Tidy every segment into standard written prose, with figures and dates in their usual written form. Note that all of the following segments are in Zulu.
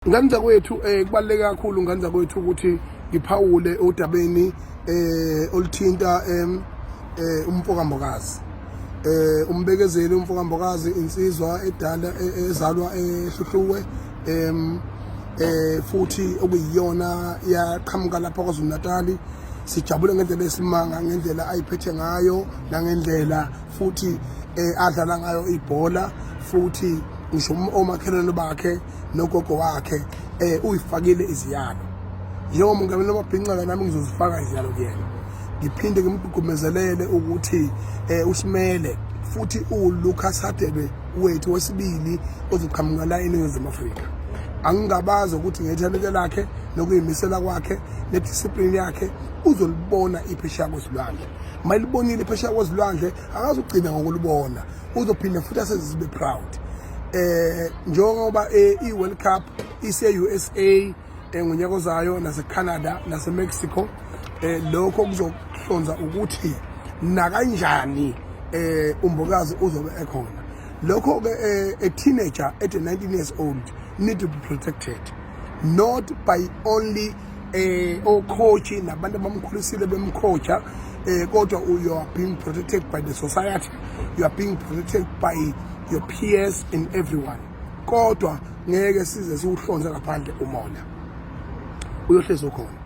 Ngane zakwethu, kubaluleke kakhulu, ngane zakwethu, ukuthi ngiphawule odabeni oluthinta umfoka Mbokazi. Umbekezeli umfoka Mbokazi, insizwa edala ezalwa eHluhluwe, futhi okuyiyona yaqhamuka lapha KwaZulu Natal. Sijabule ngendlela esimanga, ngendlela ayiphethe ngayo nangendlela futhi adlala ngayo ibhola, futhi ngisho omakhelwane bakhe nogogo wakhe uyifakile iziyalo. Njengomongameli wamabhinca, nami ngizozifaka iziyalo kuyena, ngiphinde ngimgqugqumezelele ukuthi usimele futhi uLucas Hadebe wethu wesibili ozoqhamuka la eNingizimu Afrika. Angingabazi ukuthi ngethalente lakhe nokuyimisela kwakhe nediscipline yakhe uzolibona iphesheya kwezilwandle. Mayilibonile iphesheya kwezilwandle, akazugcina ngokulibona, uzophinde futhi asenze proud, njengoba i-World Cup ise-USA ngonyaka ozayo, nase-Canada, nase-Mexico. Lokho kuzohlonza ukuthi nakanjani uMbokazi uzobe ekhona. Lokho ke, a teenager at 19 years old need to be protected, not by only ocoach nabantu abamkhulisile bemcoacha, kodwa you are being protected by the society, you are being protected by your peers and everyone. Kodwa ngeke size siwuhlonze ngaphandle umona, uyohlezi ukhona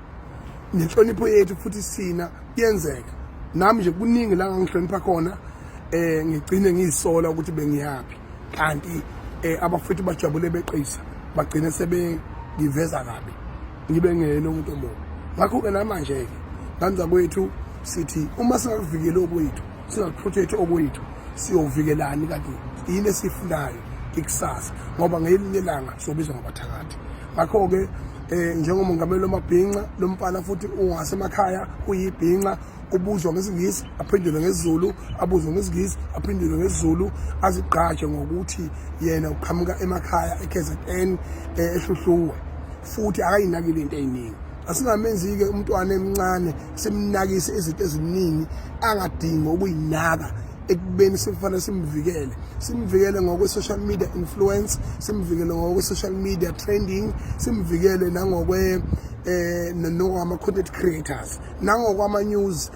nenhlonipho yethu futhi sina kuyenzeka. Nami nje kuningi la ngangihlonipha khona, ngigcine ngiyisola ukuthi bengiyaphi, kanti abafethu bajabule beqisa, bagcine sebengiveza kabi, ngibe ngeyena umuntu omubi. Ngakho-ke namanje-ke, ngane zakwethu, sithi uma singakuvikeli okwethu, singakuprotect okwethu, siyovikelani? Kanti yini esiyifunayo ikusasa? Ngoba ngelinye ilanga sobizwa ngabathakathi. Ngakho-ke njengomongameli wamabhinca, lo mfana futhi ungasemakhaya, uyibhinca, ubuzwa ngesiNgisi aphendule ngesiZulu, abuzwe ngesiNgisi aphendule ngesiZulu, azigqaje ngokuthi yena uqhamuka emakhaya e-KZN, eHluhluwe, futhi akayinakile into eziningi. Asingamenzi-ke umntwana emncane simnakise izinto eziningi angadingi ukuyinaka, ekubeni sekufanele simvikele, simvikele ngokwe-social media influence, simvikele ngokwe-social media trending, simvikele nangokwe nokwama-content creators, nangokwama-news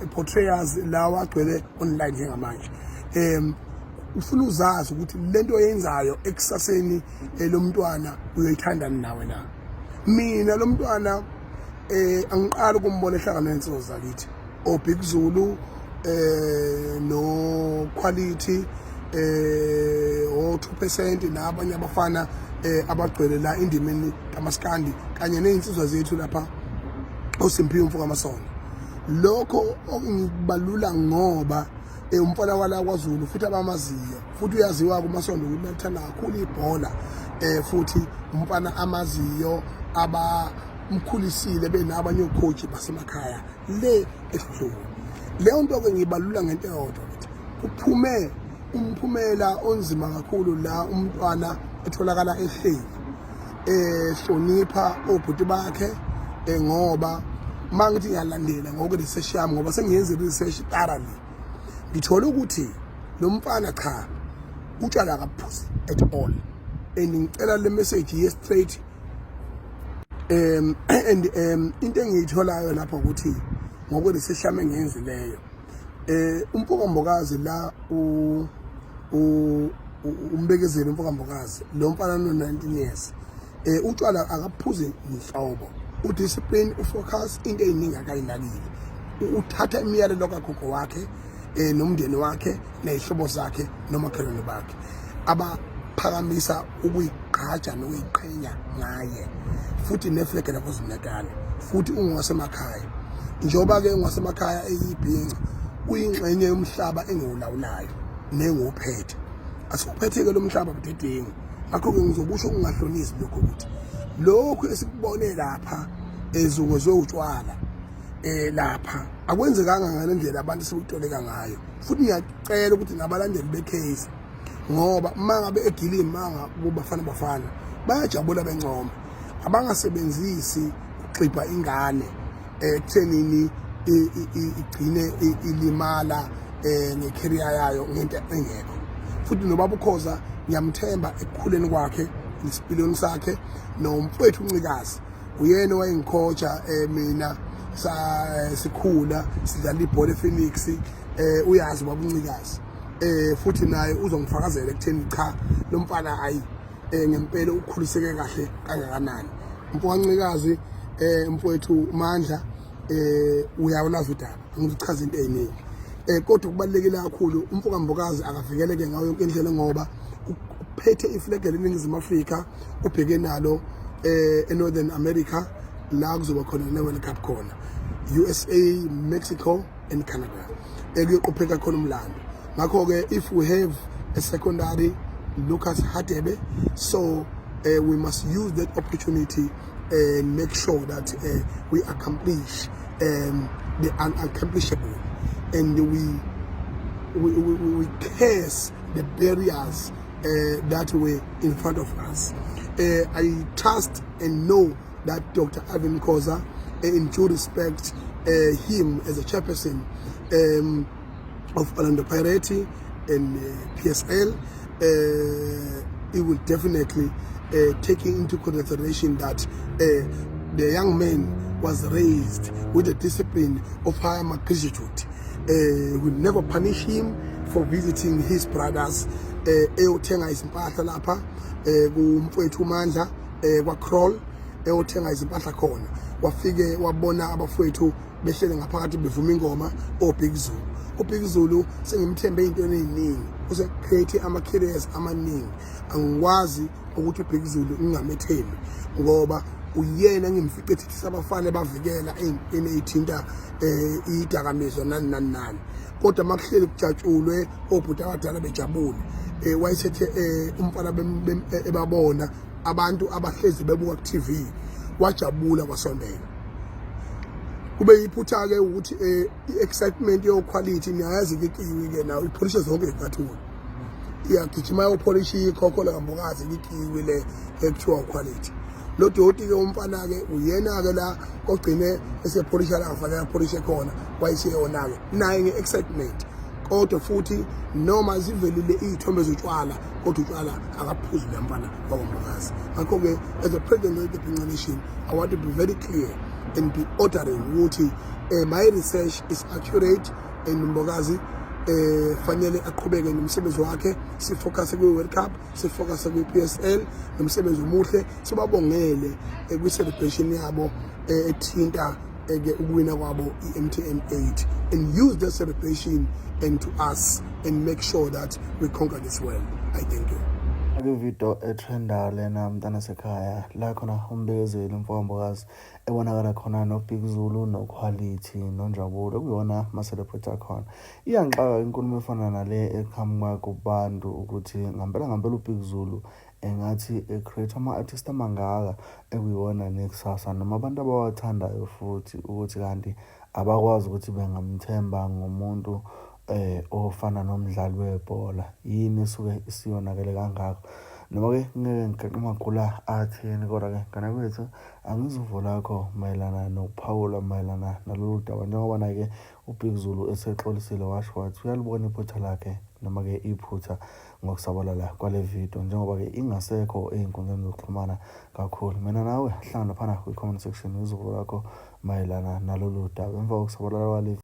portrayers lawa agcwele online njengamanje. Ufuna uzazi ukuthi lento oyenzayo ekusaseni lo mntwana uyoyithanda nawe na. Mina lo mntwana angiqali ukumbona ehlangana nensizwa zakithi, oBig Zulu, no Quality, o 2% nabanye abafana abagcwele la endimeni kamaskandi kanye nezinsizwa zethu lapha, oSimphiwe mfoka Masondo. Lokho ngikubalula ngoba umfana wala kwaZulu futhi abamaziyo, futhi uyaziwa kumasondo ukuthi bathanda kakhulu ibhola, futhi umfana amaziyo abamkhulisile benabanye ocoach basemakhaya le eHluhluwe. Leyo nto ke ngibalula ngento eyodwa, ukuthi kuphume umphumela onzima kakhulu la umntwana etholakala ehleli ehlonipha obhuti bakhe, ngoba mangithi ngiyalandela ngokwe research yami, ngoba sengiyenze research thoroughly, ngithola ukuthi lo mfana cha, utshwala akaphuzi at all. And ngicela le message ye straight, and into engiyitholayo lapha ukuthi ngokwe research yami engiyenzileyo, umfoka Mbokazi la, u umbekezeli umfoka Mbokazi, lo mfana no 19 years, utshwala akaphuzi nhlobo, udiscipline, ufocus, into eziningi akayinakile, uthatha imiyalelo kagogo wakhe nomndeni wakhe nezihlobo zakhe nomakhelwane bakhe abaphakamisa ukuyigqaja nokuyiqhenya ngaye, futhi neflag laKwaZulu Natal, futhi ungowasemakhaya. Njengoba-ke ungowasemakhaya, eyibhinca, uyingxenye yomhlaba engiwulawulayo nengiwuphethe. Asiwuphethe-ke lo mhlaba budedengu. Ngakho-ke ngizokusho ukungahlonisi lokho, ukuthi lokhu esikubone lapha ezungezwe utshwala lapha akwenzekanga ngale ndlela abantu sebekutoleka ngayo. Futhi ngiyacela ukuthi nabalandeli beCase, ngoba uma ngabe egile imanga kuBafana Bafana bayajabula bencoma, abangasebenzisi ukugxibha ingane ekuthenini igcine ilimala ngecareer yayo ngento engekho. Futhi nobaba uKhoza ngiyamthemba ekukhuleni kwakhe. isipiliyoni sakhe nomfowethu uNcikazi uyena owayengikhoja mina sikhula sidlala ibhola ePhoenix. Uyazi baba uNcikazi, futhi naye uzongifakazela ekutheni cha, lo mfana ayi ngempela ukhuliseke kahle kangakanani. Mfo kaNcikazi, mfowethu Mandla, uyawulazi udaba, angichaza into eziningi, kodwa kubalulekile kakhulu umfo kaMbokazi akavikeleke ngayo yonke indlela ngoba uphethe iflag leNingizimu Afrika, ubheke nalo eNorthern America la kuzoba khona ne-World Cup khona, USA, Mexico and Canada, ekuyoqopheka khona umlando. Ngakho-ke if we have a secondary Lucas Hadebe, so we must use that opportunity and make sure that we accomplish the unaccomplishable and we curse the barriers that were in front of us. I trust and know that Dr. Irvin Khoza, in due respect him as a chairperson of Orlando Pirates and PSL, he will definitely take into consideration that the young man was raised with the discipline of higher magnitude. Will never punish him for visiting his brothers eyothenga izimpahla lapha kumfowethu uMandla kwaCrawl, eyothenga izimpahla khona. Wafike wabona abafowethu behlele ngaphakathi bevuma ingoma, oBig Zulu. UBig Zulu sengimthembe ey'ntweni ey'ningi, use-create ama-careers amaningi. Angikwazi ukuthi uBig Zulu ngingamethembi ngoba uyena engimfice ethithisa abafana, ebavikela ey'ntweni ey'thinta idakamizwa, nani nani nani. Kodwa makuhleli kujatshulwe, obhuti abadala bejabule, wayesethe umfana ebabona abantu abahlezi bebuka ku-TV, wajabula, wasondela. Kube yiphutha-ke ukuthi i-excitement yo-quality, niyayazi ke, ikiwi-ke nayo ipholishe zonke iy'cathulo, iyagijima yopholisha ikhokho likaMbokazi, ikiwi le ekuthiwa uquality. Lo doti-ke umfana-ke uyena-ke la ogcine esepholisha la ngafanele apholishe khona, wayeseyona-ke naye nge-excitement. Kodwa futhi noma zivelile iy'thombe zotshwala, kodwa utshwala akaphuzi lo mfana wakwaMbokazi. Ngakho-ke as a president of the Bhinca Nation, I want to be very clear and be ordering ukuthi my research is accurate and Mbokazi fanele aqhubeke nomsebenzi wakhe. Sifocus kwi-World Cup, sifocus kwi-PSL nomsebenzi omuhle, sibabongele kwi-celebration yabo ethinta ke ukuwina kwabo i-MTN 8 and use the celebration and to us and make sure that we conquer this world. I thank you. Ake-video etrendayo lena, mntana sekhaya, la khona uMbekezeli mfo kaMbokazi ebonakala khona noBig Zulu noQuality noNjabulo, kuyona ma-celebrate akhona. Iyangixaka inkulumo efana nale eqhamuka kubantu ukuthi ngampela ngampela uBig Zulu engathi e-create ama-artist amangaka ekuyiwona nekusasa noma abantu abawathandayo, futhi ukuthi kanti abakwazi ukuthi bengamthemba ngomuntu ofana nomdlali webhola. Yini esuke isiyonakele kangaka? Noma-ke ngeke ngigaxe amagula atheni, kodwa-ke ngane kwethu, angizwa lakho mayelana nokuphawula mayelana nalolu daba, njengoba naye-ke uBig Zulu esexolisile, washo wathi uyalibona iphutha lakhe noma-ke iphutha ngokusabalala kwale video, njengoba-ke ingasekho ey'nkundleni zokuxhumana kakhulu. Mina nawe hlangana phana kwi-comment section, uzuvo lakho mayelana nalolu daba emva kokusabalala kwale.